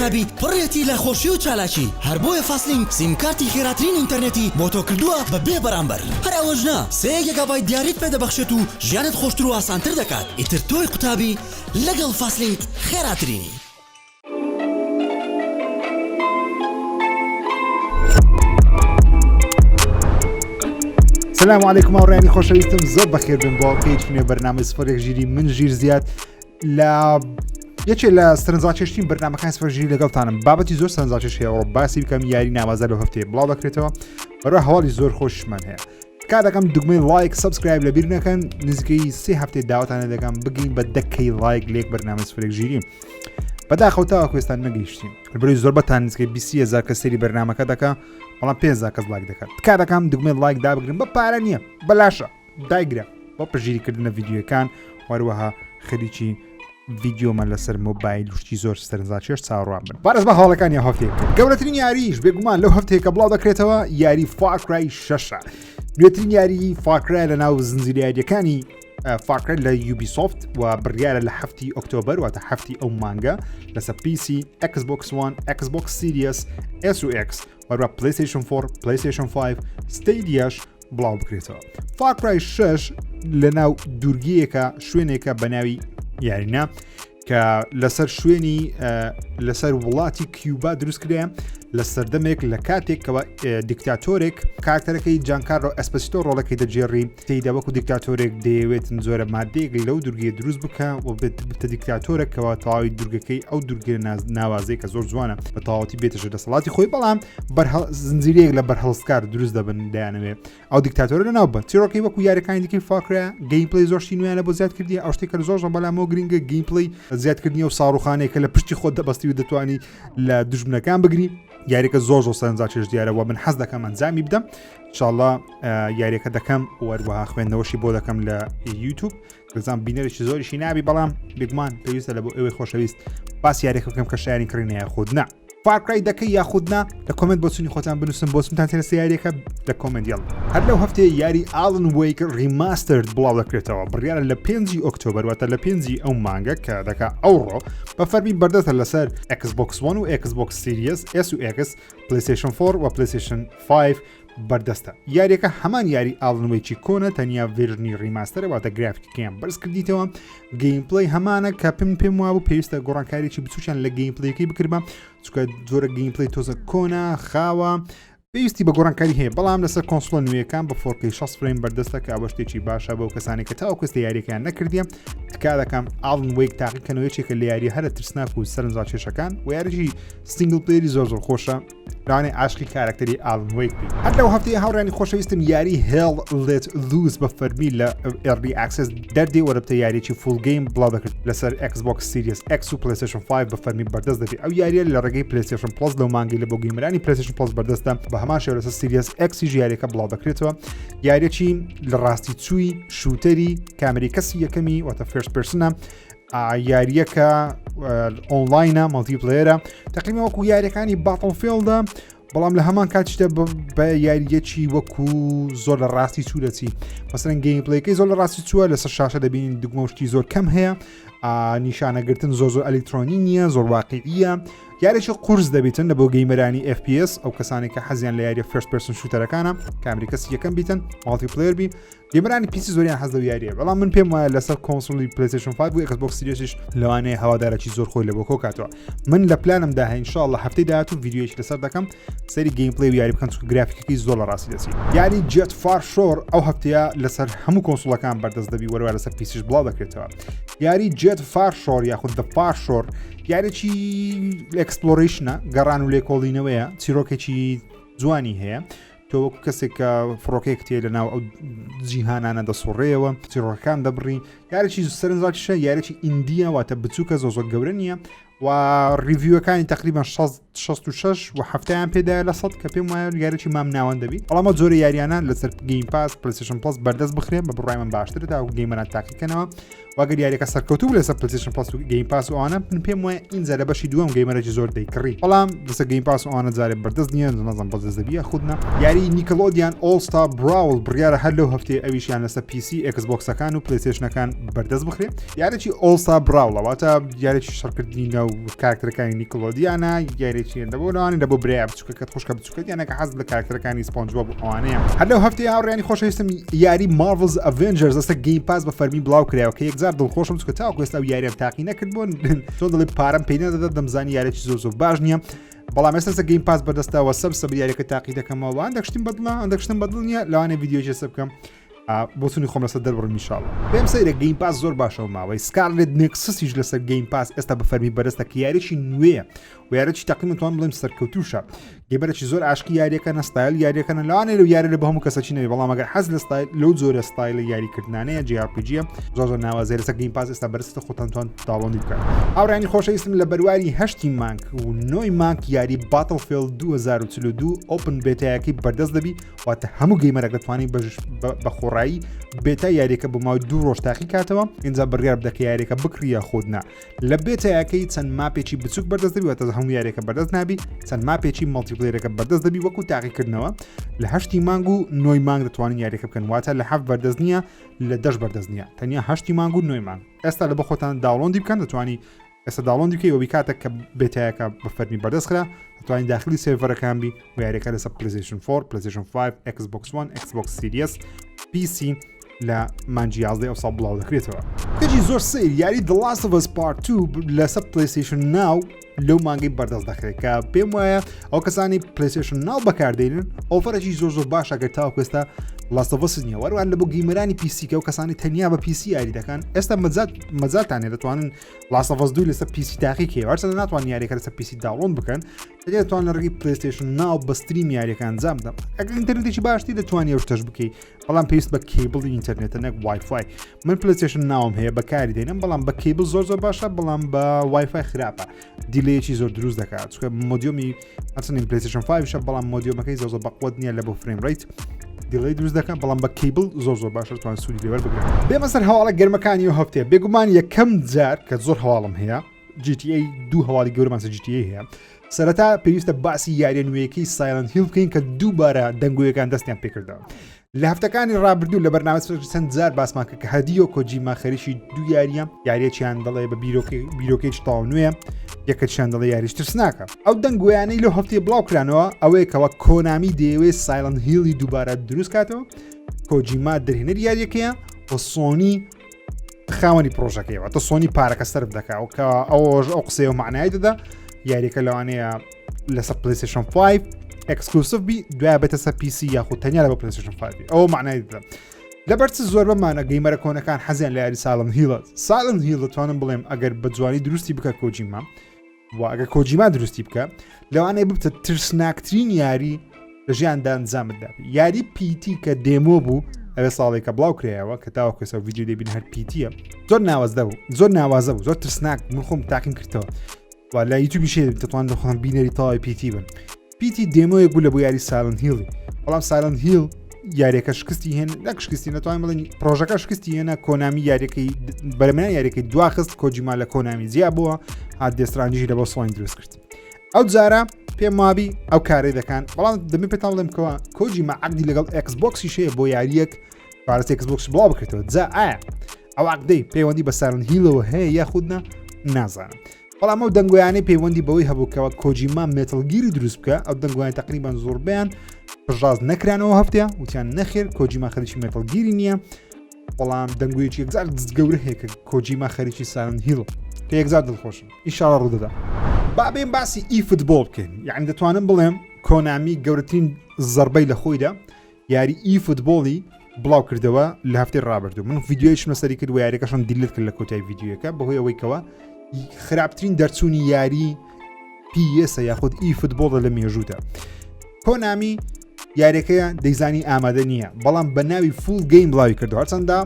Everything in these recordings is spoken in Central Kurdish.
قوتابی پڕیەتی لە خۆشی و چالاکی، هەر بۆیە فاستلینک سیمکارتی خێراترین ئینتەرنێتی بۆ تۆ کردووە بە بێ بەرامبەر. هەر ئەوەش نا، سێ گێگابایت دیاریت پێ دەبەخشێت و ژیانت خۆشتر و ئاسانتر دەکات. ئیتر تۆی قوتابی لەگەڵ فاستلینک خێراترینی. سلام علیکم هاوڕێیانی خۆشەویستم زۆر بەخێر بن بۆ پێیج نوێ بەرنامەی سفرێک ژیری من ژیر زیاد لە یەکێ لە سەرنجڕاکێشترین بەرنامەکانی سفر ژیری لەگەڵتانم بابەتی زۆر سەرنجڕاکێش هەیە ئەوڕۆ باسی بکەم یاری ناوازە لەو هەفتەیە بڵاو دەکرێتەوە بەرە هەواڵی زۆر خۆشمان هەیە تکا دەکەم دوگمەی like subscribe لەبیر نەکەن نزیکەی سێ هەفتەی داواتانە دەکەم بگەین بە دەکەی like لێک بەرنامەی سفرێک ژیری بەداخەوە تاوەکو ئێستا نەگەیشتین بەری زۆربەتان نزیکەی 20 هزار کە سەیری بەرنامەکە دەکا بەڵام 5 کەس like دەکات تکا دەکەم دوگمەی like دابگرن بە پارە نییە بەلاشە دایگرە بۆ پشتگیریکردنە ڤیدیۆکان وەروەها خەریکی ڤیدیۆمان لەسەر مۆبایل شتی زۆر سەرنجڕاکێش چاوەڕوان بن بارز بە هەواڵەکانی ئەو هەفتەیە بکەین گەورەترین یاریش بێگومان لەو هەفتەیە کە بڵاو دەکرێتەوە یاری Far Cry شەشە نوێترین یاری Far Cry لە ناو زنجیرە یاریەکانی Far Cry لە Ubisoft و بڕیارە لە هەفتی ئۆکتۆبەر واتە هەفتی ئەو مانگە لەسەر PC Xbox One Xbox Series S و X وەروە PlayStation 4 PlayStation 5 Stadia ش بڵاو بکرێتەوە Far Cry 6 لە ناو دوورگەیەکە شوێنێکە بە ناوی یارینا کە لەسەر شوێنی لەسەر وڵاتی کیوبا دروست کرێ لە سەردەمێک لە کاتێکەوە دیکتاتۆرێک کارکتەرەکەی جانکارلۆ ئەسپسیتۆ ڕۆڵەکەی دەجێڕی تێیدا وەکو دیکتاتۆرێک دەیەوێت زۆرە مادەیەک لەو دوورگەیە دروست بکە و بێتە دیکتاتۆرێکەوە تەواوی دوورگەکەی ئەو دوورگە ناوازەی کە زۆر جوانە بە تەواوەتی بێتەشە دەسەڵاتی خۆی بەڵام زنجیرەیەک لە بەرهەڵستکار دروست دەبن دەیانەوێ ئەو دیکتاتۆرە لەناو بن چیرۆکی وەکو یاریەکانی دیکەی Far Cry gameplay زۆر شتی نوێیانە بۆ زیاد کردی ئەو شتێک کە زۆر زۆر بەلامەوە گرنگە gameplay زیادکردنی ئەو ساڕوخانەیە کە لە پشتی خۆت دەبەستی و دەتوانی لە دوژمنەکان بگری یاریەکە زۆر زۆر سەرنجڕاکێش دیارە و من حەز دەکەم ئەنجامی بدەم انشاءاللە یاریەکە دەکەم وەروەها خوێندنەوەشی بۆ دەکەم لە یوتوب دەزان بینەرێکی زۆریشی نابی بەڵام بێگومان پێویستە لە بۆ ئێوەی خۆشەویست باس یاریەکە بکەم کە شایانی کڕینە یاخود نا Far Cry دەکەی یاخود نا لە comment بۆچونی خۆتان بنووسن بۆچونتان تێنە یاریەکە لە comment یڵ هەر لەو هەفتەیە یاری Alan Wake Remastered بڵاو دەکرێتەوە بڕیارە لە پێنجی ئۆکتۆبەر واتە لە پێنجی ئەو مانگە کە دەکا ئەوڕۆ بە فەرمی بەردەستە لەسەر Xbox One و Xbox Series S و X PlayStation 4 و PlayStation 5 بەردەستە. یاریەکە هەمان یاری Alan Wake ی کۆنە تەنیا version ی remaster ە واتە گرافیکەکەیان بەرز کردیتەوە gameplay هەمانە کە پێم پێم وابوو پێویستە گۆڕانکاریی بچووکیان لە gameplay ەکەی بکردبا چونکە جۆرە gameplay تۆزە کۆنە خاوە پێویستی بە گۆڕانکاری هەیە بەڵام لەسەر console ە نوێیەکان بە 4K 60 frame بەردەستە کە ئەوە شتێکی باشە بۆ کەسانی کە تاوەکو ئێستا یاریەکەیان نەکردیە تکا دەکەم Alan Wake تاقیکەنەوە یەکێکە لە یاری هەرە ترسناک و سەرنجڕاکێشەکان و یاریی single player ی زۆر زۆر خۆشە لەوانەیە عاشقی کارەکتەری Alan Wake بی هەر لەو هەفتەیە هاوڕیانی خۆشەویستم یاری Hell Let Loose بە فەرمی لە early access دەردێ وەربتە یاریی full game بڵاو دەکرد لەسەر Xbox Series X و PlayStation 5 بە فەرمی بەردەست دەبێت ئەو یاریە لە ڕێگەی PlayStation Plus لەو مانگی لە بۆ gamer انی PlayStation Plus بەردەستە بە هەمان شێوە لەسەر Series X یش یاریەکە بڵاو دەکرێتەوە یاریەکی لە ڕاستی چووی shooter ی کامری کەسی یەکەمی واتە first person ە یاریەکە online ە multiplayer ە تقریبا وەکو یاریەکانی Battlefield ە بەڵام لە هەمان کاتیشدا بە یاریەکی وەکو زۆر لە ڕاستی چوو دەچی مەسەرەن gameplay ەکەی زۆر لە ڕاستی چووە لەسەر شاشە دەبینین دگمەشتی زۆر کەم هەیە نیشانەگرتن زۆر زۆر ئەلکترۆنی نییە زۆر واقعیە یاریی قورس دەبیتن لە بۆ gamer انی FPS ئەو کەسانی کە حەزیان لە یاریە first person shooter ەکانە کامری کەسی یەکەم بیتن multiplayer بی gamer انی PC زۆریان حەز لەو یاریە بەڵام من پێم وایە لەسەر console ی PlayStation 5 و Xbox Series یش لەوانەیە هەوادارەکی زۆر خۆی لە بۆ کۆ کاتەوە من لە پلانمدا هەیە انشاءالله هەفتەی داهاتوو ڤیدیۆیەکی لەسەر دەکەم سەری gameplay و یاری بکەن چونکە گرافیکەکەی زۆر لە ڕاستی دەچی یاری Jett Far Shore ئەو هەفتەیە لەسەر هەموو console ەکان بەردەست دەبی وەروە لەسەر PC ش بڵاو دەکرێتەوە یاری Jett Far Shore یاخود The Far Shore یاریی exploration ە گەڕان و لێکۆڵینەوەیە چیرۆکێکی جوانی هەیە تۆ وەکو کەسێک کە فڕۆکەیەک تێ لە ناو ئەو جیهانانە دەسوڕێەوە چیڕۆکەکان دەبڕی یارێکی سەرنجڕاکیشە یارێکی indie یە واتە بچووکە زۆ زۆر گەورە نییە و review ەکانی تقریبا 66 و هەفتیان پێدا لە سەد کە پێم وایە یارێکی مام ناوەند دەبی بەڵام جۆرە یاریانە لەسەر Game Pass PlayStation Plus بەردەست بخرێن بە بڕای من باشترە تا gamer ان تاقیکەنەوە واگەر یاریەکە سەرکەوتوو بوو لەسەر PlayStation Plus و Game Pass و ئەوانە من پێم وایە ئینجا لە بەشی دووەم gamer ێکی زۆر دەیکڕی بەڵام لەسەر Game Pass و ئەوانە جارێ بەردەست نییە نازانم بەردەست دەبی یاخود نا یاری Nickelodeon All Star Brawl بڕیارە هەر لەو هەفتەیە ئەویشیان لەسەر PC Xbox ەکان و PlayStation ەکان بەردەست بخرێ یاریی All Star Brawl ە واتە یاریی شەڕکردنی ناو. کارکتەرەکانی نیکلۆدیانە یاریی لە بۆ لەوانە لە بۆ برای بچووکەکەت خوشکە بچووکەت یانەکە حەز لە کارکتەرەکانی سپۆنج بۆب و ئەوانەیە. هەر لەو هەفتەیە هاوڕێیانی خۆشەویستم یاری Marvel's Avengers لەسەر Game Pass بە فەرمی بڵاو کرایەوە کە یەکجار دڵخۆشم چونکە تاوەکو ئێستا ئەو یاریەم تاقی نەکردبوو چۆن دەڵێ پارەم پێی نەدەدا دەمزانی یاریی زۆر زۆر باش نییە بەڵام ئێستا لەسەر Game Pass بەدەستەوە سەب سەبر یاریەکە تاقی دەکەمەوە هەندێک شتم بەدڵە هەندێک شتم بەدڵ نییە لەوانەیە ڤیدیۆیەکی لەسەر بکەم بۆچونی خۆم لەسەر دەربڕم ئینشاڵڵا. پێم سەیرە Game Pass زۆر باشە و ماوەی Scarlet Nexus یش لەسەر Game Pass ئێستا بە فەرمی بەرەستە کە یاریی نوێیە و یاریی تەقریبا توان بڵێم سەرکەوتوشە gamer ێکی زۆر عاشقی یاریەکەنە ستایل یاریەکەنە لەوانەیە لەو یاری لە بە هەموو کەسەکی نەوێ بەڵام ئەگەر حەز لە ستایل لەو جۆرە ستایلە یاریکردنانەیە JRPG زۆر زۆر ناوازەیە لەسەر Game Pass ئێستا بەرستە خۆتان توان download ی بکەن. هاوڕێیانی خۆشەویستم لە بەرواری هەشتی مانگ و نۆی مانگ یاری Battlefield 2042 open beta یەکەی بەردەست دەبی واتە هەموو gamer ێک دەتوانێت بە خۆڕایی beta یاریەکە بۆ ماوەی دوو ڕۆژ تاقی کاتەوە اینجا بڕیار بدە کە یاریەکە بکڕی یا خۆت نا لە beta یەکەی چەند map ێکی بچوک بەردەست دەبی واتە هەموو یاریەکە بەردەست نابی چەند map ێکی multiplayer ەکە بەردەست دەبی وەکو تاقیکردنەوە لە هەشتی مانگ و نۆی مانگ دەتوانین یاریەکە بکەن واتە لە هەفت بەردەست نییە لە دەش بەردەست نییە تەنیا هەشتی مانگ و نۆی مانگ ئێستا لە بە خۆتان download ی بکەن دەتوانی ئێستا download ی بکەی وەبی کاتێک کە beta یەکە بە فەرمی بەردەست خرا دەتوانین داخلی سێرڤەرەکان بی و یاریەکە لەسەر PlayStation 4 PlayStation 5 Xbox 1 Xbox Series PC لە مانجی 11 ئەو ساڵ بڵاو دەکرێتەوە. کەچی زۆر سەیر یاری The Last of Us Part 2 لەسەر PlayStation Now لەو مانگەی بەردەست دەخرێت کە پێم وایە ئەو کەسانی PlayStation Now بەکاردێنن offer ێکی زۆر زۆر باشە گەر تاوەکو ئێستا Last of Us نییە وەروان لە بۆ gamer انی PC کە و کەسانی تەنیا بە PC یاری دەکەن ئێستا مەجات مەجاتانێ دەتوانن Last of Us دوو لەسەر PC تاقی کەی هەرچەندە ناتوان یاریەکە لەسەر PC download بکەن تەنیا دەتوان لە ڕێگەی PlayStation Now بە stream یاریەکە ئەنجام بدەم ئەگەر ئینتەرنێتێکی باشتی دەتوانی ئەو شتەش بکەی بەڵام پێویست بە کێبڵی ئینتەرنێتە نەک وایفای من PlayStation Now م هەیە بەکاری دێنم بەڵام بە کێبڵ زۆر زۆر باشە بەڵام بە وایفای خراپە delay ەکی زۆر دروست دەکات چونکە modem ی ئەچنین PlayStation 5 شە بەڵام modem ەکەی زۆر زۆر بەقوت نییە لە بۆ frame rate delay دروست دەکەن بەڵام بە کیبل زۆر زۆر باشە توان سوودی لێوەر بگرن. بێمە سەر هەواڵە گەرمەکانی ئەو هەفتەیە بێگومان یەکەم جار کە زۆر هەواڵم هەیە GTA دوو هەواڵی گەورەمان سەر GTA هەیە سەرەتا پێویستە باسی یاریە نوێیەکەی Silent Hill بکەین کە دووبارە دەنگۆیەکان دەستیان پێکردەوە لە هەفتەکانی ڕابردوو لە بەرنامە چەند جار باسمان کرد کە هەدیۆ کۆجیما خەریکی دوو یاریە یاریەکیان دەڵێ بە بیرۆکەی تەواو نوێ یەکەچیان دەڵێ یاریش ترسناکە ئەو دەنگۆیانەی لەو هەفتەیە بڵاو کرانەوە ئەوەیە کەوا کۆنامی دەیەوێت Silent Hill ی دووبارە دروست کاتەوە کۆجیما دەرهێنەری یاریەکەیە و سۆنی خاوەنی پرۆژەکەی واتە سۆنی پارەکە سەرف دەکا و کە ئەوەش ئەو قسەیە و معنای دەدا یاریەکە لەوانەیە لەسەر PlayStation 5 exclusive بی دوای بێتە سەر PC یاخود تەنیا لە بۆ PlayStation 5 بی ئەوە معنای دەدا لەبەر چ زۆربەمانە gamer ە کۆنەکان حەزیان لە یاری Silent Hill ە Silent Hill دەتوانم بڵێم ئەگەر بە جوانی دروستی بکە کۆجیما و ئەگەر کۆجیما دروستی بکە لەوانەیە ببتە ترسناکترین یاری لە ژیاندا ئەنجامت دابی یاری PT کە demo بوو ئەوێ ساڵێکە بڵاو کرایەوە کە تاوە کەسە ڤیدیۆ دەبین هەر PT یە زۆر ناوەزدە بوو زۆر ناوازە بوو زۆر ترسناک من خۆم تاقیم کردەوە و لە یوتیوبی شێ دەتوان دەخۆم بینەری تەواوی PT بن PT demo یەک بوو لە بۆ یاری Silent Hill ی بەڵام Silent Hill یاریەکە شکستی هێن نەک شکستی نەتوانین بڵێن پرۆژەکە شکستی هێنا کۆنامی یاریەکەی بەرەمە یاریەکەی دواخست کۆجیما لە کۆنامی جیا بووە هات Death Stranding ی لە بۆ سۆنی دروست کرد ئەو جارە پێم وابی ئەو کارەی دەکان بەڵام دەمی پێتان بڵێم کەەوە کۆجیما عقدی لەگەڵ Xbox یش هەیە بۆ یاریەک پارەس Xbox بڵاو بکرێتەوە جا ئایا ئەو عقدەی پەیوەندی بە Silent Hill ەوە هەیە یاخود نا نازانم بەڵام ئەو دەنگۆیانەی پەیوەندی بەوەی هەبوو کەەوە کۆجیما Metal Gear ی دروست بکە ئەو دەنگۆیان تقریبان زۆربیان پشتڕاست نەکرانەوە هەفتەیە وتیان نەخێر کۆجیما خەریکی Metal Gear ی نییە بەڵام دەنگۆیەکی یەکجار گەورە هەیە کە کۆجیما خەریکی Silent Hill کە یەکجار دڵخۆشم ئیشاڵە ڕوودەدا با بێن باسی eFootball بکەین یعنی دەتوانم بڵێم کۆنامی گەورەترین زەربەی لە خۆیدا یاری eFootball ی بڵاو کردەوە لە هەفتەی ڕابردوو من ڤیدیۆیشم لەسەری کرد و یاریەکەشم delete کرد لە کۆتای ڤیدیۆیەکە بەهۆی ئەوەی کەەوە خراپترین دەرچوونی یاری PES ە یاخود eFootball ە لە مێژوودا کۆنامی یاریەکەیان دەیزانی ئامادە نییە بەڵام بە ناوی full game بڵاوی کردو هەرچەندە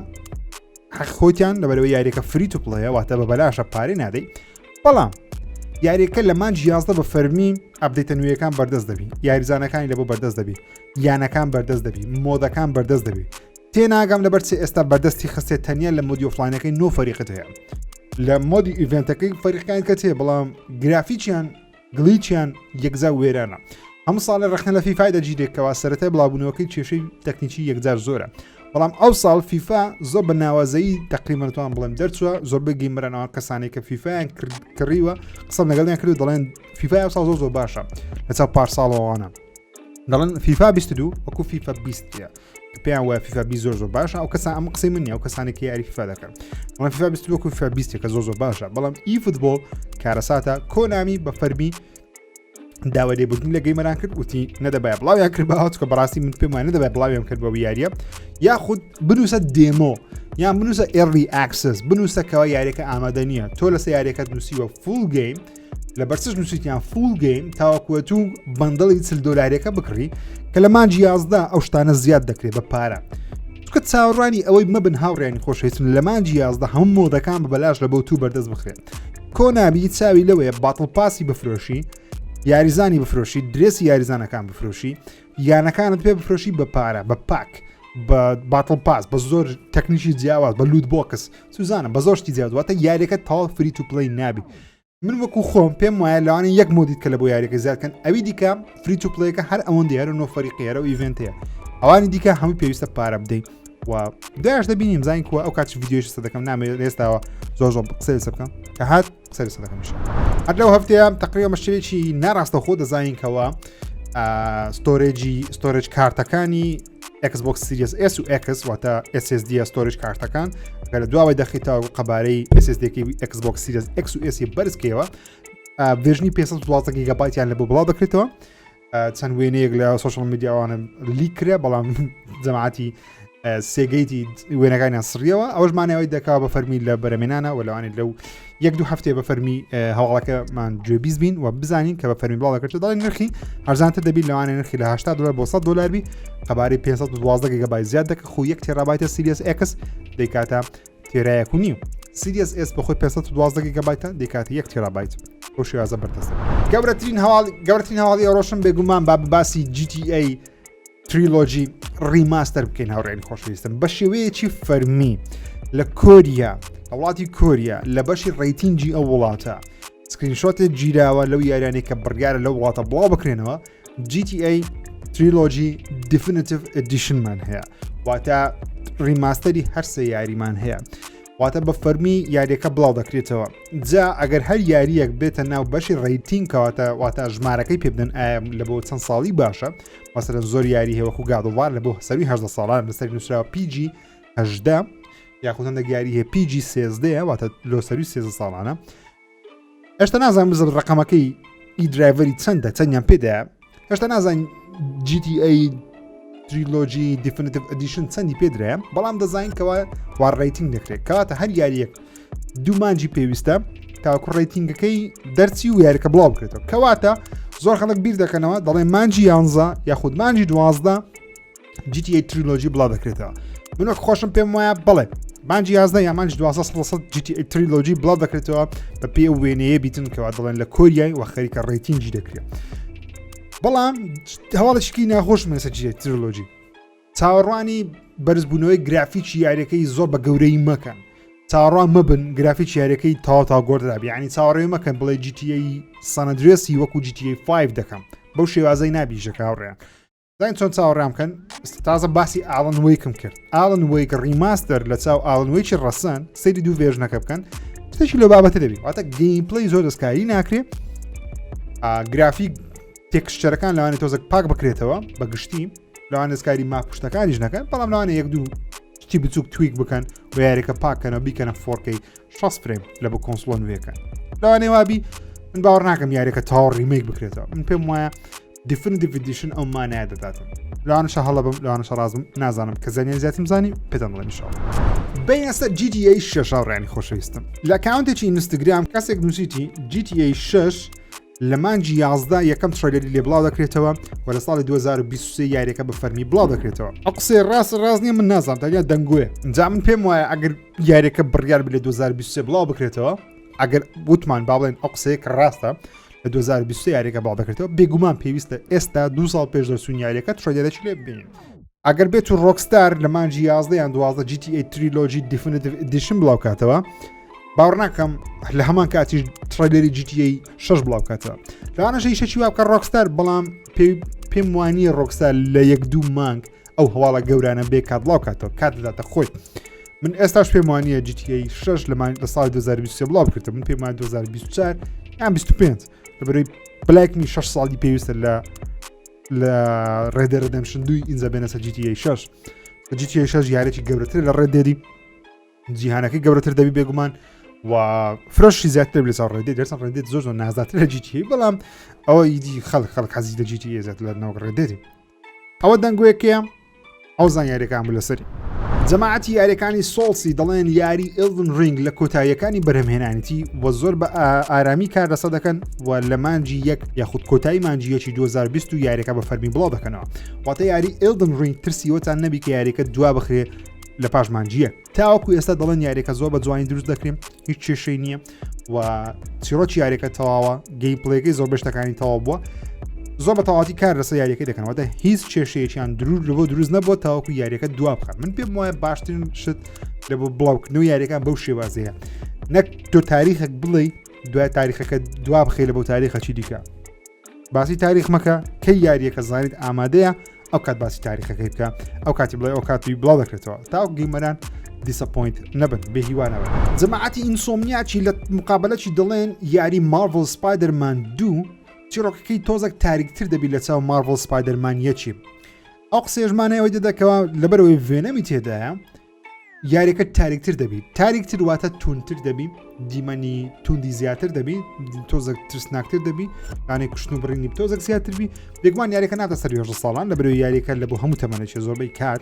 حەق خۆتیان لەبەرەوە یاریەکە free to play ە واتە بە بەلاشە پارەی نادەی بەڵام یاریەکە لە مانج 11 بە فەرمی update ە نوێیەکان بەردەست دەبی یاریزانەکانی لە بۆ بەردەست دەبی یانەکان بەردەست دەبی mode ەکان بەردەست دەبی تێناگەم لەبەر چ ئێستا بەردەستی خستێت تەنیا لە mode ی offline ەکەی نۆ فەریقت هەیە لە mode ی event ەکەی فەریقەکان کە تێ بەڵام گرافیکیان glitch یان یەکجار وێرانە هەموو ساڵێ ڕەخنە لە فیفای دەگیرێت کەوا سەرەتای بڵاوبوونەوەکەی کێشەی تەکنیکی یەکجار زۆرە. بەڵام ئەو ساڵ فیفا زۆر بە ناوازەیی تقریبا توان بڵێم دەرچووە زۆربەی gamer انەوە کەسانی کە فیفایان کڕیوە قسەم لەگەڵیان کرد دەڵێن فیفا ئەو ساڵ زۆر زۆر باشە لە چاو پارساڵەوەوانە دەڵێن فیفا 22 وەکو فیفا 20 پێیان وایە فیفا 20 زۆر زۆر باشە ئەو کەسان ئەم قسەی من نیە ئەو کەسانی کە یاری فیفا دەکەن بەڵام فیفا 22 وەکو فیفا 20 کە زۆر زۆر باشە بەڵام eFootball کارەساتە کۆنامی بە فەرمی داوای لێبوردن لە gamer ان کرد وتی نەدەبای بڵاویان کرد بە چکە بەڕاستی من پێم وایە نەدەبای بڵاویان کرد بە یاریە یاخود بنووسە demo یان بنووسە early access بنووسە کەەوە یاریەکە ئامادە نییە تۆ لەسە یاریەکەت نووسیوە full game لە بەرچش نووسیتیان full game تاوەکوە تو bundle ی چل دۆلاریەکە بکڕی کە لە مانجی 11 ئەو شتانە زیاد دەکرێت بە پارە چکە چاوەڕوانی ئەوەی مەبن هاوڕیانی خۆشەویستن لە مانجی 11 هەموو mode ەکان بە بەلاش لە بۆ تو بەردەست بخرێت کۆنامی چاوی لەوەیە battle pass ی بفرۆشی یاریزانی بفرۆشی درێسی یاریزانەکان بفرۆشی یانەکانت پێ بفرۆشی بە پارە بە pack بە battle pass بە زۆر تەکنیکی جیاواز بە loot box سوزانە بە زۆر شتی جیاواز واتە یاریەکە تەواو free to play نابی من وەکو خۆم پێم وایە لەوانە یەک mode یت کە لە بۆ یاریەکە زیادکەن ئەوی دیکە free to play ەکە هەر ئەوەندە هەر نۆ فەریقی هەرە و event ەیە ئەوانی دیکە هەموو پێویستە پارە بدەیت و داش دەبینیم زانین کووە ئەو کات ڤیددیوش سە دەکەم نامێت ئێستاوە زۆر زۆر قسەی لەسەر بکەم کە هات قسەی لەسەر دەکەم هەر لەو هەفتەیە تقریبا بە شێوەیەکی ناڕاستەوخۆ دەزانین کەەوە storage ی storage کارتەکانی Xbox Series S و X واتە SSD storage کارتەکان کە لە دواوەی دەخیتە قەبارەی SSDەکەی Xbox Series X و S بەرزکەوە version ی 512 گیگابایتیان لە بۆ بڵاو دەکرێتەوە چەند وێنەیەک لە social media وانە leak کرا بەڵام جەماعەتی سێگەیتی وێنەکانیان سڕیەوە ئەوش مانەوەی دەکا بە فەرمی لە بەرەمێنانە و لەوانێت لەو یەک دوو هەفتەیە بە فەرمی هەواڵەکەمان گوێبیست بین و بزانین کە بە فەرمی بڵاو دەکرێت دەڵێن نرخی هەرزانتر دەبی لەوانێ نرخی لە 80 دلار بۆ 100 دلار بی قەبارەی 512 گیگابایت زیاد دەکە خو یەک terabyte ە Series X دەیکاتە تێرایەک و نیو Series S بەخۆی 512 گیگابایتە دەیکاتە یەک terabyte بەو شێوازە بەردەستە گەورەترین هەواڵ گەورەترین هەواڵی ئەوڕۆشم بێگومان با باسی GTA Trilogy Remaster بکەین هاوڕێنی خۆشەویستم بە شێوەیەکی فەرمی لە کۆریا لە وڵاتی کۆریا لە بەشی rating ی ئەو وڵاتە screenshot ێک گیراوە لەو یاریانەی کە بڕیارە لەو وڵاتە بڵاو بکرێنەوە GTA Trilogy Definitive Edition مان هەیە واتە remaster ی هەرسێ یاریمان هەیە واتە بە فەرمی یاریەکە بڵاو دەکرێتەوە جا ئەگەر هەر یاریەک بێتە ناو بەشی rating کەواتە واتە ژمارەکەی پێ بدەن ئایا لە بۆ چەند ساڵی باشە مەسەرەن زۆر یاری هەیە وەکو God of War لە بۆ سەروی هەژدە ساڵان لەسەر نووسراوە PG هەژدە یاخود هەندێک یاری هەیە PG سێزدەیە واتە لۆ سەروی سێزدە ساڵانە هێشتا نازانم بزم ڕقەمەکەی ئی driver ی چەندە چەندیان پێدایە هێشتا نازانین GTA Trilogy Definitive Edition چەندی پێدرایە بەڵام دەزانین کەوا وا rating دەکرێت کەواتە هەر یاریەک دوو مانجی پێویستە تاکو rating ەکەی دەرچی و یاریەکە بڵاو بکرێتەوە کەواتە زۆر خەڵک بیر دەکەنەوە دەڵێ مانجی یانزە یاخود مانجی دوازدە GTA Trilogy بڵاو دەکرێتەوە من وەک خۆشم پێم وایە بڵێ مانجی یازدە یا مانج دوازدە سەد GTA Trilogy بڵاو دەکرێتەوە بە پێ وێنەیە بیتن کەوا دەڵێن لە کۆریای و خەریکە rating ی دەکرێت بەڵام هەواڵێکی ناخۆش من لەسەر GTA Trilogy چاوەڕوانی بەرزبوونەوەی گرافیکی یاریەکەی زۆر بە گەورەی مەکەن چاوەڕوان مەبن گرافیکی یاریەکەی تاوا تا گۆڕدرابی یعنی چاوەڕێ مەکەن بڵێ GTA San Andreas ی وەکو GTA 5 دەکەم بەو شێوازەی نابیژەکە هاوڕێیان زانین چۆن چاوەڕێیان بکەن تازە باسی Alan Wake م کرد Alan Wake Remaster لە چاو Alan Wake ی ڕەسەن سەیری دوو version ەکە بکەن شتێکی لەو بابەتە دەبی واتە gameplay زۆر دەستکاری ناکرێ گرافیک texture ەکان لەوانێت تۆزێک پاک بکرێتەوە بە گشتی لەوان دەستکاری map پشتەکانیش نەکەن بەڵام لەوانە یەک دوو شتی بچوک tweak بکەن و یاریەکە پاکەنەوە بیکەنە 4K 60 frame لە بۆ console ە نوێیەکە لەوانەیە وابی من باوەڕ ناکەم یاریەکە تاوە remake بکرێتەوە من پێم وایە Definitive Edition ئەو مانایە دەداتن لەوانەشە هەڵە بم لەوانەشە ڕاستم نازانم کە زانیاری زیاترم زانی پێتان دەڵێم ئینشاڵڵا بینە سەر GTA 6 هاوڕێیانی خۆشەویستم لە account ێکی ئینستاگرام کەسێک نووسیتی GTA 6 لە مانگی 11 یەکەم trailer ی لێ بڵاو دەکرێتەوە و لە ساڵی 2023 یاریەکە بە فەرمی بڵاو دەکرێتەوە ئەو قسەی ڕاست ڕاست نییە من نازانم تەنیا دەنگۆیە جا من پێم وایە ئەگەر یاریەکە بڕیار بێ لە 2023 بڵاو بکرێتەوە ئەگەر وتمان با بڵێن ئەو قسەیە کە ڕاستە لە 2023 یاریەکە بڵاو دەکرێتەوە بێگومان پێویستە ئێستا دو ساڵ پێش دەرچوون یاریەکە trailer ێکی لێ ببینین ئەگەر بێت و ڕۆکستار لە مانگی 11 یان 12 GTA Trilogy Definitive Edition بڵاو کاتەوە باوەڕ ناکەم لە هەمان کاتیش trailer ی GTA 6 بڵاو کاتەوە لەوانەشە ئیشەکی وا بکە ڕۆکستار بەڵام پێم وانییە ڕۆکستار لە یەک دوو مانگ ئەو هەواڵە گەورانە بێ کات بڵاو کاتەوە کات دەداتە خۆی من ئێستاش پێم وانە GTA 6 لە لە ساڵی 2023 بڵاو بکردم من پێم وایە 2024 یان 25 لەبەرەی بلایکنی 6 ساڵی پێویستە لە لە Red Dead Redemption دووی ئینجا بێنەسە GTA 6 GTA 6 یارێکی گەورەتر لە Red Dead ی جیهانەکەی گەورەتر دەبی بێگومان و فرۆشی زیاتر لە چاو Red Dead دەرسان Red Dead زۆر زۆر نازاتر لە GTA بەڵام ئەوە ئیدی خەڵک خەڵک حەزی لە GTA زیاتر لە ناو Red Dead ی ئەوە دەنگۆیەکەیە ئەو زانیاریەکان بوو لەسەری جەماعەتی یاریەکانی Souls ی دەڵێن یاری Elden Ring لە کۆتاییەکانی بەرهەمهێنانیتی و زۆر بە ئارامی کار لەسە دەکەن و لە مانجی یەک یاخود کۆتایی مانجی یەکی 2020 و یاریەکە بە فەرمی بڵاو دەکەنەوە واتە یاری Elden Ring ترسیوەتان نەبی کە یاریەکە دوا بخرێ لە پاش مانجیە تاوەکو ئێستا دەڵێن یاریەکە زۆر بە جوانی دروست دەکرێن هیچ کێشەی نییە و چیرۆکی یاریەکە تەواوە gameplay ەکەی زۆر بەشتەکانی تەواو بووە زۆر بە تەواتی کار لەسەر یاریەکەی دەکەنەوە دە هیچ کێشەیەکیان درور لەبۆ دروست نەبووە تاوەکو یاریەکە دوا بخەن من پێم وایە باشترین شت لە بۆ بڵاوکردنەوە یاریەکان بەو شێوازەیە نەک تۆ تاریخێک بڵێ دوای تاریخەکە دوا بخەی لە بۆ تاریخە چی دیکە باسی تاریخ مەکە کەی یاریەکە زانیت ئامادەیە ئەو کات باسی تاریخەکەی بکە ئەو کاتی بڵێ ئەو کاتی بڵاو دەکرێتەوە تاو gamer ان disappoint نەبن بێ هیوانەوە جەماعەتی Insomniac ی لە مقابلەی دەڵێن یاری Marvel Spider-Man دوو چیرۆکەکەی تۆزێک تاریکتر دەبی لە چاو Marvel Spider-Man یەکی ئەو قسێژمانەوەی دەدەکەوە لەبەرەوەی Venom ی تێدایە یاریەکە تاریکتر دەبی تاریکتر واتە تونتر دەبی دیمەنی توندی زیاتر دەبی تۆزێک ترسناکتر دەبی یانێک کوشتن و بڕینی تۆزێک زیاتر بی بێگومان یاریەکە ناتە سەر 18 ساڵان لە بەرەوەی یاریەکە لە بۆ هەموو تەمەنێکی زۆربەی کات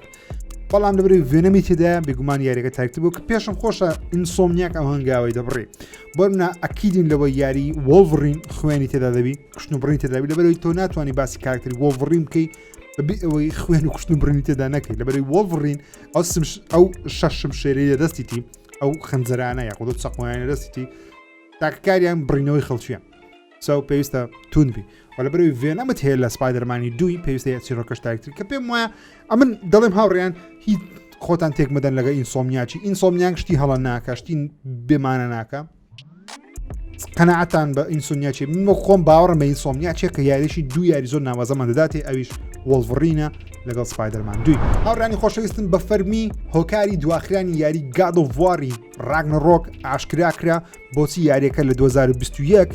بەڵام لە بەرەوەی Venom ی تێدا بێگومان یاریەکە تاریکتر بوو کە پێشم خۆشە Insomniac ئەو هەنگاوی دەبڕی بۆ منە ئەکیدین لەوە یاری Wolverine خوێنی تێدا دەبی کوشتن و بڕینی تێدا دەبی لەبەرەوەی تۆ ناتوانانی باسی کارکتەری Wolverine بکەی بەبێ ئەوەی خوێن و کوشتن و بڕینی تێدا نەکەی لەبەرەی Wolverine ئەو سمش ئەو شەش شمشێرەی لە دەستیتی ئەو خەنجەرانە یاخود ئەو چەقۆیانە لە دەستیتی تاکەکاریان بڕینەوەی خەڵکیە ساو پێویستە تون بی و لە بەرەوەی Venom ت هەیە لە Spider-Man ی دووی پێویستە چیرۆکەش تاریکتر کە پێم وایە ئەمن دەڵێم هاوڕیان هیچ خۆتان تێک مەدەن لەگە Insomniac ی Insomniac شتی هەڵە ناکە شتی بێمانە ناکە قەناعەتان بە Insomniac ی من خۆم باوەڕم بە Insomniac ە کە یاریشی دوو یاری زۆر ناوازەمان دەداتێ ئەویش Wolverine ە لەگەڵ Spider-Man دووی هاوڕانی خۆشەویستن بە فەرمی هۆکاری دواخرانی یاری God of War ی Ragnarok ئاشکرا کرا بۆچی یاریەکە لە 2021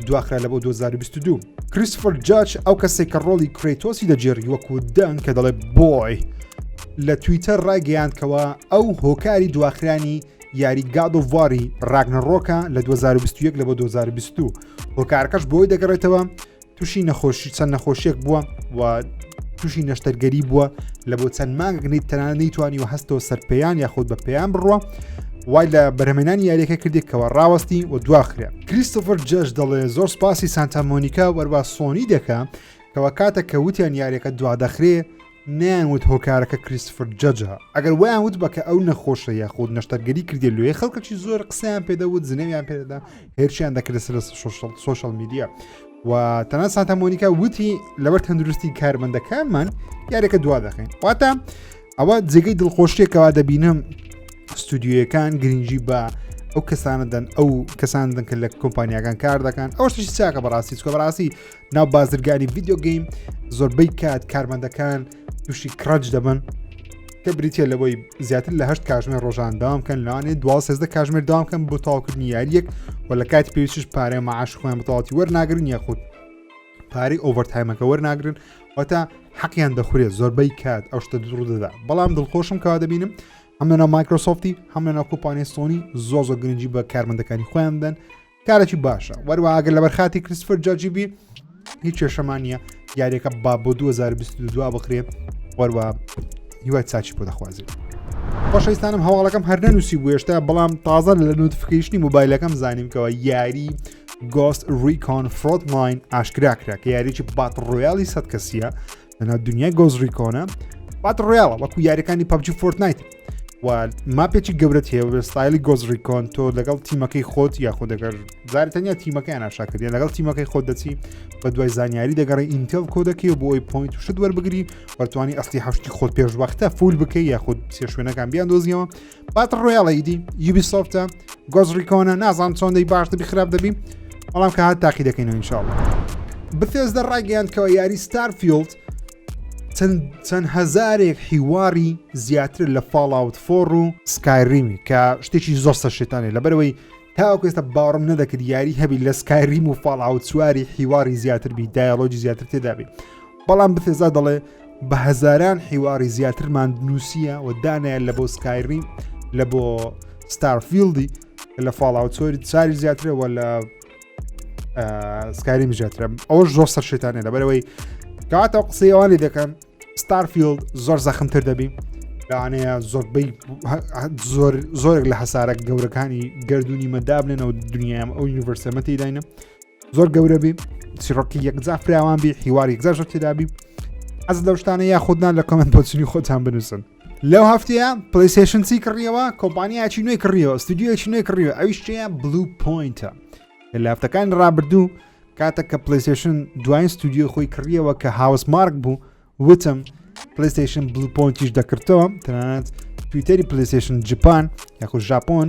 دواخرا لە بۆ 2022 کریستفەر جاج ئەو کەسێک کە ڕۆڵی Kratos ی دەگێڕی وەکو دەنگ کە دەڵێ boy لە تویتەر ڕایگەیاندکەوە ئەو هۆکاری دواخرانی یاری God of War ی Ragnarok ە لە 2021 لە بۆ 2022 هۆکارەکەش بۆی دەگەڕێتەوە تووشی نەخۆشی چەند نەخۆشیێک بووە و تووشی نەشتەرگەری بووە لە بۆ چەند مانگێک نەیت تەنانەت نەیتوانی و هەستەوە سەرپیان یاخود بە پێیان بڕوە وای لە بەرهەمێنانی یاریەکە کردێک کەەوە ڕاوەستی و دواخرێ کریستۆفەر جەش دەڵێ زۆر سپاسی سانتا مۆنیکا وەروا سۆنی دەکا کەەوە کاتە کە وتیان یاریەکە دوادەخرێ نەیان وت هۆکارەکە کریستفر جەجە ئەگەر وایان وت بە کە ئەو نەخۆشە یاخود نەشتەرگەری کردی لێ خەڵکەکی زۆر قسەیان پێدەوت زنێویان پێدەدا هێرشیان دەکرد سەر social media و تەنها سانتا مۆنیکا وتی لەبەر تەندروستی کارمەندەکانمان یاریەکە دوا دەخەین واتە ئەوە جێگەی دڵخۆشیەکەوا دەبینم ستودیویەکان گرنگی بە ئەو کەسانە دەن ئەو کەسان دەن کە لە کۆمپانیاکان کار دەکەن ئەو شتێکی چاکە بەڕاستی چکە بەڕاستی ناو بازرگانی video game زۆربەی کات کارمەندەکان تووشی crunch دەبن کە بریتە لەوەی زیاتر لە هەشت کاژمێر ڕۆژان داوام کەن لەوانێ دو سێزدە کاژمێر داوام کەن بۆ تەواوکردنی یاریەک و لە کاتی پێویستش پارەی معاش خۆیان بەتەواوەتی وەرناگرن یاخود پارەی overtime ەکە وەرناگرن واتە حەقیان دەخورێت زۆربەی کات ئەو شتە ڕوو دەدا بەڵام دڵخۆشم کەوا دەبینم هەم لەناو مایکرۆسۆفتی هەم لەناو کۆمپانیای سۆنی زۆر زۆر گرنگی بە کارمەندەکانی خۆیان بدەن کارێکی باشە وەروە ئەگەر لەبەر خاتی کریسفەر جاجی بی هیچ کێشەمان نییە یاریەکە با بۆ 2022 بخرێ وەروە هیوای چاچی بۆ دەخوازێت خۆشەویستانم هەواڵەکەم هەر نەنووسی بوو هێشتا بەڵام تازە لە notification ی مۆبایلەکەم زانیم کەەوە یاری Ghost Recon Frontline ئاشکرا کرا کە یاریی battle royale ی سەد کەسیە لەناو دنیای Ghost Recon ە battle royale ە وەکو یاریەکانی PUBG Fortnite و map ێکی گەورەت هەیە بە ستایلی Ghost Recon تۆ لەگەڵ تیمەکەی خۆت یاخۆ دەگەر زاری تەنیا تیمەکەیان ئاشاکردیان لەگەڵ تیمەکەی خۆت دەچی بە دوای زانیاری دەگەڕی intel کۆ دەکەی و بۆ ئەوی point و شت وەربگری وەرتوانی ئەسلی هەشتی خۆت پێشوەختە full بکەی یاخود سێ شوێنەکان بیان دۆزیەوە battle royale ە ئیدی Ubisoft ە Ghost Recon ە نازانم چۆن دەی باش دەبی خراپ دەبی بەڵام کە هات تاقی دەکەینەوە ئینشاءاللە Bethesda ڕایگەیاند کەەوە یاری Starfield. چەند چەند هەزارێک حیواری زیاتر لە Fallout 4 و Skyrim ی کە شتێکی زۆر سەرشێتانێ لەبەرەوەی تاوەکو ئێستا باوەڕم نەدەکرد یاری هەبی لە Skyrim و Fallout چواری حیواری زیاتر بی dialogue ی زیاتر تێدابی بەڵام Bethesda دەڵێ بە هەزاران حیواری زیاترمان نووسیە و دانایە لە بۆ Skyrim لە بۆ Starfield ی لە Fallout چۆری چاری زیاترە وە لە Skyrim زیاترە ئەوە زۆر سەر شێتانە لەبەرەوەی کاتە قسەی ئەوانی دەکەن Starfield زۆر زەخمتر دەبی لەوانەیە زۆربەی زۆر زۆرێک لە هەسارە گەورەکانی گردردونی مەدابنەوە دنیام ئەو universe ەمە تێداینە زۆر گەورە بی چیڕۆکی یەکجار فراوان بی حیوار یەکجار زۆر تێدابی ئەز لەو شتانە یاخودنا لە comment بۆچنی خۆتان بنووسن لەو هەفتەیە PlayStation چی کڕیەوە کۆمپانیاکی نوێی کڕیەوە ستودیۆیەکی نوێی کڕیەوە ئەویش چیە Bluepoint ە لە هەفتەکانی ڕابردوو کاتێک کە PlayStation دوایین ستودیۆی خۆی کڕیەوە کە Housemarque بوو وتم PlayStation Bluepoint یش دەکردەوە تەنانەت تویتەری PlayStation Japan یاخود ژاپۆن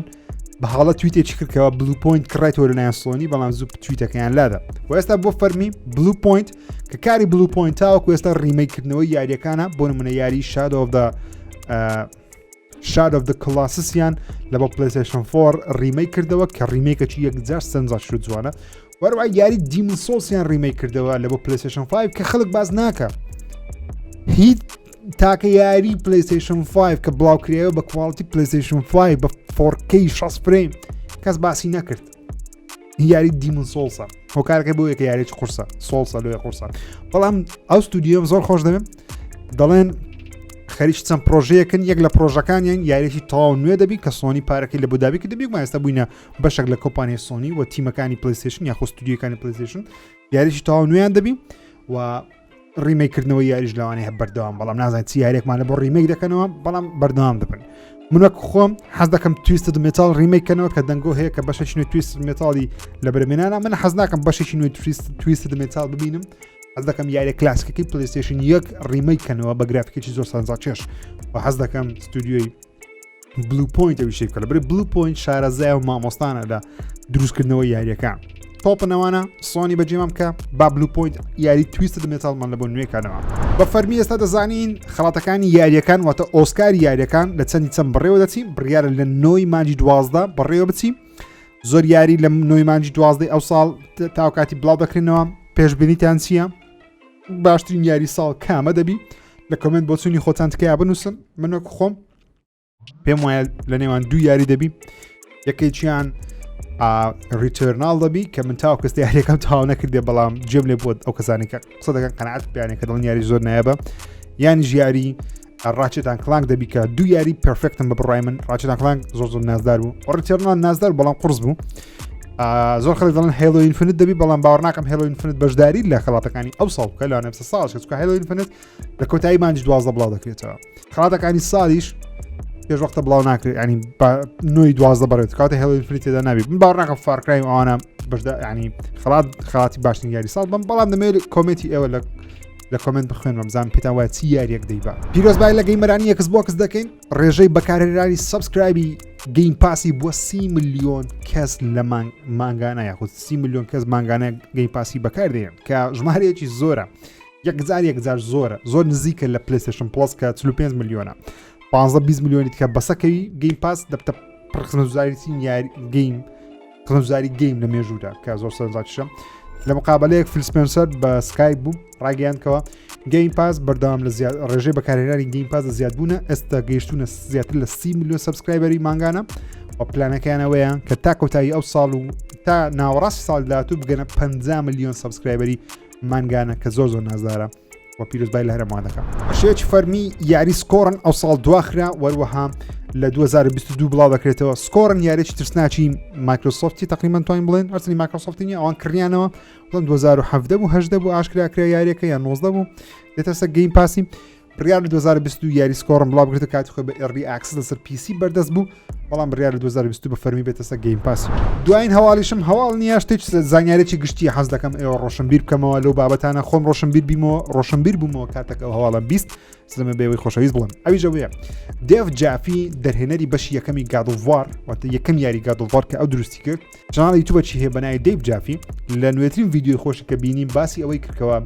بە حاڵە تویتێکی کردکەوە Bluepoint کڕێتەوە لەلایەن سۆنی بەڵام زوو تویتەکەیان لادا و ئێستا بۆ فەرمی Bluepoint کە کاری Bluepoint تاوەکو ئێستا remake کردنەوەی یاریەکانە بۆ نمونە یاری Shadow of the Shadow of the Colossus یان لە بۆ PlayStation 4 remake کردەوە کە remake ەکی یەکجار سەنجا شو جوانە وەروە یاری Demon's Souls یان remake کردەوە لە بۆ PlayStation 5 کە خەڵک باز ناکە هیچ تاکە یاری PlayStation 5 کە بڵاو کرایەوە بە quality PlayStation 5 بە 4K 60 frame کەس باسی نەکرد یاری Demon's Souls ە هۆکارەکە بۆ یەکە یاریی قورسە Souls ە لۆیە قورسە بەڵام ئەو ستودیۆم زۆر خۆش دەبێت دەڵێن خەریک چەند پرۆژەیەکن یەک لە پرۆژەکانیان یاریی تەواو نوێ دەبی کە سۆنی پارەکەی لە بۆدابی کە دەبی ئێستا بووینە بەشێک لە کۆمپانیای سۆنی و تیمەکانی PlayStation یاخۆ ستودیۆکانی PlayStation یاریی تەواو نوێیان دەبی و remake کردنەوەی یاریش لەوانەیە هەر بەردەوام بەڵام نازانین چی یاریێکمان لە بۆ remake دەکەنەوە بەڵام بەردەوام دەبن من وەک خۆم حەز دەکەم Twisted Metal remake کەنەوە کە دەنگۆ هەیە کە بەشێکی نوێی Twisted Metal ی لە بەرمێنانە من حەز ناکەم بەشێکی نوێی Twisted Metal ببینم حەز دەکەم یاریە کلاسیکەکەی PlayStation یەک remake کەنەوە بە گرافیکێکی زۆر سەرنجڕاکێش و حەز دەکەم ستودیۆی Bluepoint ئەوی شەی بکە لەبەر Bluepoint شارەزای و مامۆستانە لە دروستکردنەوەی یاریەکان تۆپنەوانە سۆنی بەجێمان بکە با Bluepoint یاری Twisted Metal مان لە بۆ نوێکانەوە بە فەرمی ئێستا دەزانین خەڵاتەکانی یاریەکان واتە ئۆسکاری یاریەکان لە چەندی چەند بڕێوە دەچی بڕیارە لە نۆی مانجی 12 بەڕێوە بچی زۆر یاری لە نۆی مانجی 12 ئەو ساڵ تاوکاتی بڵاو دەکرێنەوە پێشبینیتان چییە؟ باشترین یاری ساڵ کامە دەبی لە comment بۆچوونی خۆتان تکایە بنووسن من وەک خۆم پێم وایە لە نێوان دوو یاری دەبی یەکێکیان Returnal دەبی کە من تاو کەس یاریەکەم تاو نەکردێ بەڵام جێم لێ بۆت ئەو کەسانی کە قسە دەکەن قەناعەت پیانێک کە دڵن یاری زۆر نایابە یان ژیاری Ratchet and Clank دەبی کە دوو یاری perfect ن بە بڕای من Ratchet and Clank زۆر زۆر نازدار بوو Returnal نازدار بەڵام قرس بوو زۆر خەڵک دەڵێن Halo Infinite دەبی بەڵام باوەڕ ناکەم Halo Infinite بەشداری لە خەڵاتەکانی ئەو ساڵ بکە لەوانە بسە ساڵ چونکە Halo Infinite لە کۆتایی مانگی 12 بڵاو دەکرێتەوە خەڵاتەکانی ساڵیش پێش وەختە بڵاو ناکرێت ینی نوێی 12 بەڕێت کاتە Halo Infinite تێدا نابی من باوەڕ ناکەم Far Cry و ئەوانە بەشدا ینی خەڵات خەڵاتی باشترین یاری ساڵ بم بەڵام دەمێت comment ی ئێوە لە لە comment بخوێنمە بزانم پێتان وایە چی یاریەک دەیبا پیرۆزبای لە gamer انی Xbox دەکەین ڕێژەی بەکارهێنانی subscribe ی Game Pass ی بووە سی ملیۆن کەس لە مانگانە یاخود سی ملیۆن کەس مانگانە Game Pass ی بەکاردێن کە ژمارەیەکی زۆرە یەکجار یەکجار زۆرە زۆر نزیکە لە PlayStation Plus کە 45 ملیۆنە 15 20 ملیۆنی کە بەسەکەوی Game Pass دەبتە پڕخزمەتگوزاریترین یاری game خزمەتگوزاری game لە مێژوودا کە زۆر سەرنجڕاکیشە لە مقابلەیەک فیل سپێنسەر بە سکایپ بوو ڕاگەیاندکەوە Game Pass بەردەوام لە زیاد ڕێژەی بەکارهێنانی Game Pass لە زیادبوونە ئێستا گەیشتونە زیاتر لە 30 ملیۆن subscriber ی مانگانە و پلانەکەیانەوەیە کە تا کۆتایی ئەو ساڵ و تا ناوەڕاستی ساڵ داهاتوو بگەنە 50 ملیۆن subscriber ی مانگانە کە زۆر زۆر نازدارە و پیرۆزبای لە هەرەمان دەکەم شێوەیەکی فەرمی یاری Scorn ئەو ساڵ دواخرا وەروەها لە 2022 بڵاو دەکرێتەوە Scorn یاریی ترسناکی مایکرۆسۆفتی تقریبا توانین بڵێن هەرچەنی مایکرۆسۆفتی نیە ئەوان کڕیانەوە بڵێن 2017 بوو 18 بوو ئاشکرا کرا یاریەکە یان 19 بوو دێتە سەر Game Pass ی بڕیار لە 2022 یاری Scorn بڵاو بکرێتە کاتی خۆی بە early access لەسەر PC بەردەست بوو بەڵام بڕیار لە 2022 بە فەرمی بێتە سەر Game Pass دوایین هەواڵیشم هەواڵ نییە شتێک زانیارێکی گشتی حەز دەکەم ئێوە ڕۆشنبیر بکەمەوە لەو بابەتانە خۆم ڕۆشنبیر بیمەوە ڕۆشنبیر بوومەوە کاتێک ئەو هەواڵم 20 سلمە بێوەی خۆشەویست بڵم ئەویش ئەوەیە دێڤ جافی دەرهێنەری بەشی یەکەمی God of War واتە یەکەم یاری God of War کە ئەو دروستی کرد channel ی یوتیوبەکی هەیە بەناوی دەیڤ جافی لە نوێترین ڤیدیۆی خۆشی کە بینیم باسی ئەوەی کردکەوە.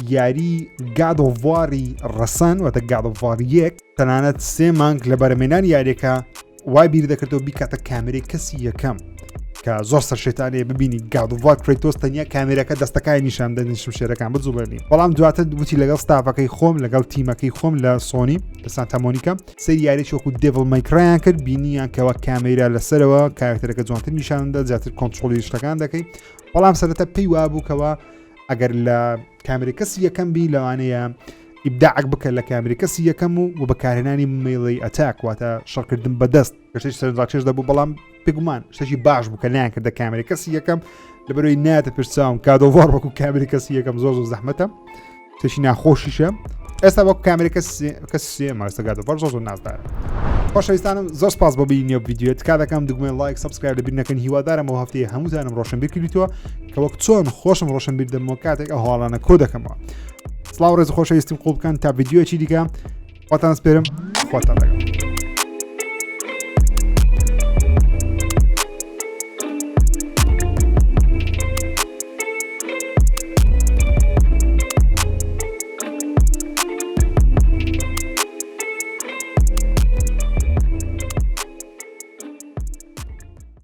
یاری God of War ی ڕەسەن واتە God of War یەک تەنانەت سێ مانگ لە بەرەمێنانی یاریەکە وای بیر دەکردەوە بیکاتە کامێرەی کەسی یەکەم کە زۆر سەرشێتانەیە ببینی God of War کرەیتۆس تەنیا کامێرەکە دەستەکانی نیشان دەدەن شمشێرەکان بجوڵێنی بەڵام دواتر وتی لەگەڵ ستافەکەی خۆم لەگەڵ تیمەکەی خۆم لە سۆنی لە سانتا مۆنیکا سەیری یاریی وەکو Devil May Cry یان کرد بینیان کەوا کامێرا لەسەرەوە کارکتەرەکە جوانتر نیشاندا زیاتر کۆنترۆڵی شتەکان دەکەی بەڵام سەرەتا پێی وابوو کەوا ئەگەر لە کامێرەی کەسی یەکەم بی لەوانەیە ئیبداعک بکە لە کامێرەی کەسی یەکەم و و بەکارهێنانی melee attack واتە شەڕکردن بەدەست کە شتێکی سەرنجڕاکێش دەبوو بەڵام بێگومان شتێکی باش بوو کە نیان کردە کامێرەی کەسی یەکەم لەبەرەوەی ناتە پرساوم God of War وەکو کامێرەی کەسی یەکەم زۆر زۆر زەحمەتە شتێکی ناخۆشیشە ئێستا وەکو کامێرەی کەس سێ ماستە God of War زۆر زۆر نازدارە. خۆشەویستانم زۆر سپاس بۆ بینی ئەو ڤیدیۆ تکا دەکەم دگمەی like subscribe لەبیر نەکەن هیوادارم ئەو هەفتەیە هەمووتانم ڕۆشنبیر کردیتەوە کە وەک چۆن خۆشم ڕۆشنبیر دەمەوە کاتێک ئەو هەواڵانە کۆ دەکەمەوە سڵاو ڕێز خۆشەویستیم قوڵ بکەن تا ڤیدیۆیەکی دیکە خۆتان سپێرم خۆتان لەگەڵ.